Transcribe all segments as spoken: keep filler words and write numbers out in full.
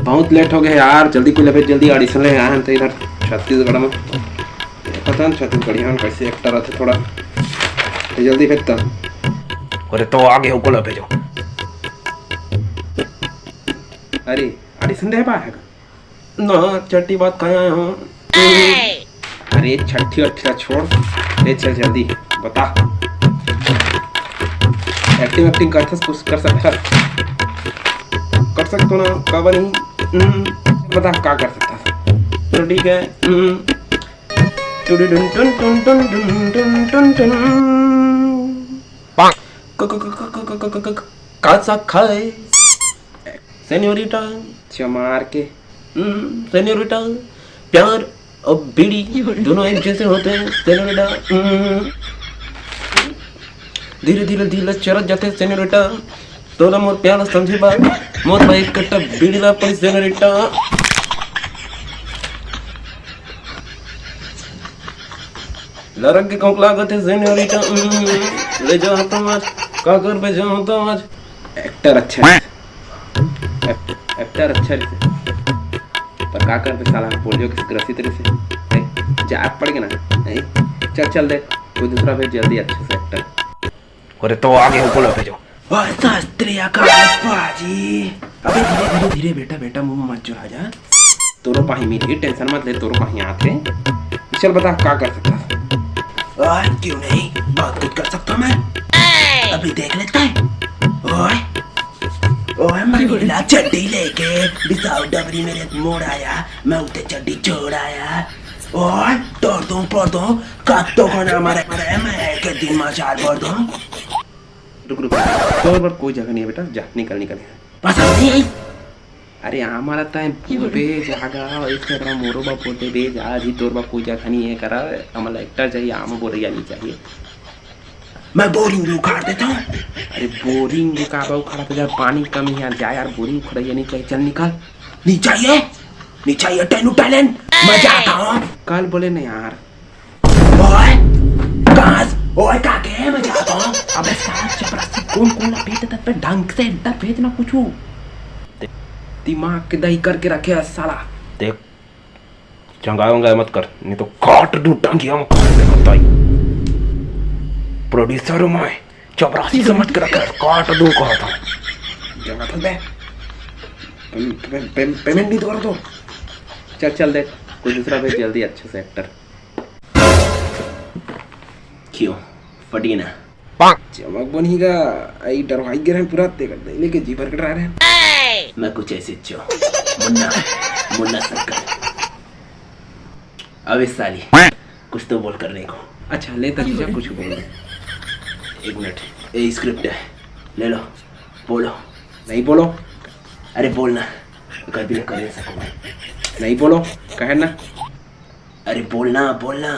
बहुत लेट हो गया यार, जल्दी कोई ला भेज, जल्दी audition ले आए हैं तो इधर छत्तीसगढ़ में। देखत हन छत्तीसगढ़िया मन कैसे actor आथे थोड़ा, तो जल्दी भेज त। अरे तो आगे हो, कोला भेजो। अरे audition दे बा है का? ना, छठी बात कहाँ है? अरे छठी अट्ठी ला छोड़, ले चल जल्दी बता। Acting acting करथस, कुछ कर सकथस? कर सकतो ना, काबर नहीं? हम्म, बता का कर सकथस? चलो ठीक है। हम्म। टुडुडुन टुन टुन टुन टुन टुन टुन टुन। क-, क-, क-, का सा खाए? सेन्योरिटा। चमार के। हम्म, सेन्योरिटा, प्यार और बीड़ी दोनों एक जैसे होते हैं, सेन्योरिटा। हम्म। धीरे धीरे दिल चरत जाते, सेन्योरिटा। तोला मोर प्यार समझे बार, मोर ला एक कट्टा बीड़ी ला पड़ी, सेन्योरिटा। लरक के कौक लागत है, सेन्योरिटा। हम्म, ले जा तो आज, का करबे, जा तो आज। Actor अच्छा है। Act-, actor अच्छा रहिथे, पर का करबे साला, पोलियो के ग्रसित रहिथे। ए, जाए पड़ गया ना। ए, चल, चल दे, कोई दूसरा भेज जल्दी, अच्छा सा actor। अरे तो आगे हो, बोलो भेजो। और शास्त्रीय का बाजी। अबे धीरे, धीरे, धीरे बेटा, बेटा, मुंह मत चुरा जा। तोरो पाही मिलही, tension मत ले, तोरो पाही आथे। चल बता, का कर सकता? और क्यों नहीं, बहुत कुछ कर सकता हूँ मैं। अभी देख लेता है। ओए, ओए, मैं नीला चड्डी लेके बिसाऊ डबरी मेरे मोड़ आया, मैं उते चड्डी छोड़ आया। ओए, तोड़ दूं, फोड़ दूं, कब तो खाना मरे, मरे, मैं एक दिन में चार फोड़ दूं। रुक, रुक, रुक। तोर बर कोई जगह नहीं है बेटा, जा, निकल, निकल। पसंद नहीं आई। अरे, आमा ला तैं बोलबे, जागा, एक से बड़ा मोरो बा बोलते बे, जा जी, तोर बा कोई जगह नहीं है करा, हमला actor चाहिए, आमा बोलैया नहीं चाहिए। मैं बोरिंग भी उखाड़ देता हूँ। अरे, बोरिंग भी का बा उखाड़ा, तो यार, पानी कमी है यार, जा यार, बोरिंग उखड़ैया नहीं चाहिए, चल निकल। नहीं चाहिए, नहीं चाहिए, टैनू टैलेंट, मैं जाता हूँ। कल बोले नहीं यार। ओए, कहाँ से? ओए, काके, मैं जाता हूँ। अबे साला चपरासी, कौन कौन ला भेज देता पे ढंग से, इधर भेज ना कुछ। दिमाग के दही करके रखे है साला। देख, चंगाई वंगाई मत कर, नहीं तो काट दूं टंगिया में, काट दे बताई। Producer हूँ मैं, चपरासी समझ के रखे, काट दूं कहा था। जगह था बे। पेम-, पेम-, पेम-, payment नहीं तो करो तो। चल, चल देख, कोई दूसरा भेज जल्दी, अच्छे से actor। क्यों? फटी ना? चमक बन ही गा, आई डरवाई गे रहन पूरा, ते कर दे, लेके जी भर के डरा रहन। मैं कुछ ऐसे चो, मुन्ना, मुन्ना शंकर। अबे साली, कुछ तो बोल करने को। अच्छा, ले तो जीजा, कुछ बोल दे। एक मिनट, ये script है, ले लो, बोलो। नहीं बोलो। अरे बोलना, कभी ना कर सकूँ मैं। नहीं बोलो, कहे ना। अरे बोलना, बोलना।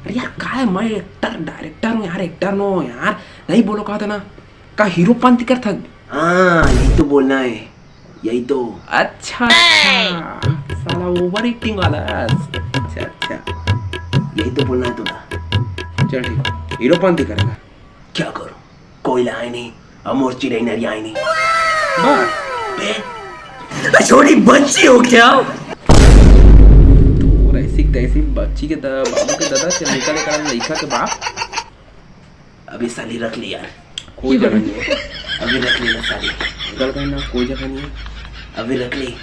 अरे यार, का है, मैं actor, director हूँ यार, actor नो यार। नहीं बोलो, कहा था ना, का हीरो पंती कर था? हाँ, यही तो बोलना है, यही तो। अच्छा, अच्छा, साला over acting वाला। अच्छा, अच्छा, यही तो बोलना है तोला। चल ठीक, हीरो पंती करेगा। क्या करूँ, कोयला आए नहीं, अमोर चिड़ै नरियाए नहीं। बस। बे, छोटी बच्ची हो क्या? तू ऐसी तैसी बच्ची के द-, बाबू के दादा से निकल कर लइका के बाप। अभी साली रख ली यार। कोई जगह नहीं है। अभी रख ली ना साली। निकल गए ना, कोई जगह नहीं है। अभी रख ली।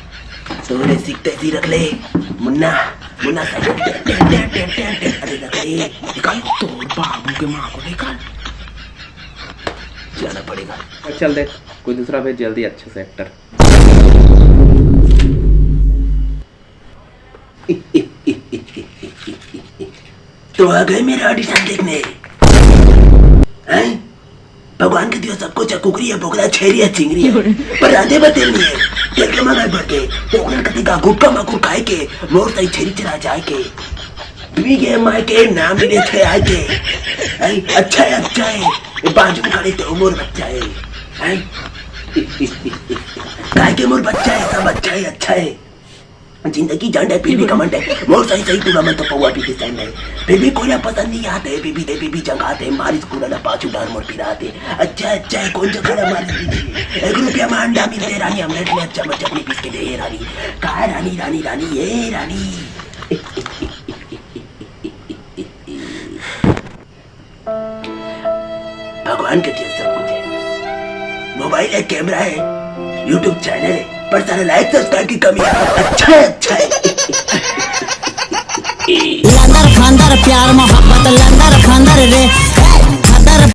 तोरे सीख तैसी रख ले। मुन्ना, मुन्ना साली। अरे रख ले। निकाल। तोर बाबू के माँ को निकाल। जाना पड़ेगा। चल देख, कोई दूसरा भेज जल्दी, अच्छे से actor। तो आ गए मेरा audition देखने, हैं? भगवान के दियो सबको, चाहे कुकरी है, बोकरा, छेरी है, चिंगरी है, पर रांधे बर तेल नहीं है। तेल के मंगाई भर के, पोखरन कति का गुटका माकुर खाए के, मोर सही छेरी चरा जाए के, पी गए माय के नाम लेने थे आए के। हैं? अच्छा है, अच्छा है, ये बाजू में खड़े तो मोर बच्चा है, हैं? काय के मोर बच्चा है, सब अच्छा है, अच्छा है। जिंदगी झंड है, फिर भी घमंड है। मोर सही सही टूरा मन तो पौवा पी के सही नहीं, फिर भी कोई पसंद नहीं आते। बीबी दे बीबी जंगाते, मारिस कूड़ा ना पाछू डार मोर पिराते। अच्छा अच्छा है, कौन जगह ना मारिस बीबी? एक रुपया में अंडा मिलते रानी, ऑमलेट में अच्छा मच्छर नहीं पीस के दे रानी। का रानी, रानी, रानी, ए रानी। भगवान के दिया सब कुछ है, मोबाइल है, कैमरा है, YouTube चैनल है, पर सारे लाइक सब्सक्राइब की कमी है। अच्छा है, अच्छा है। लंदर फंदर प्यार मोहब्बत लंदर फंदर रे।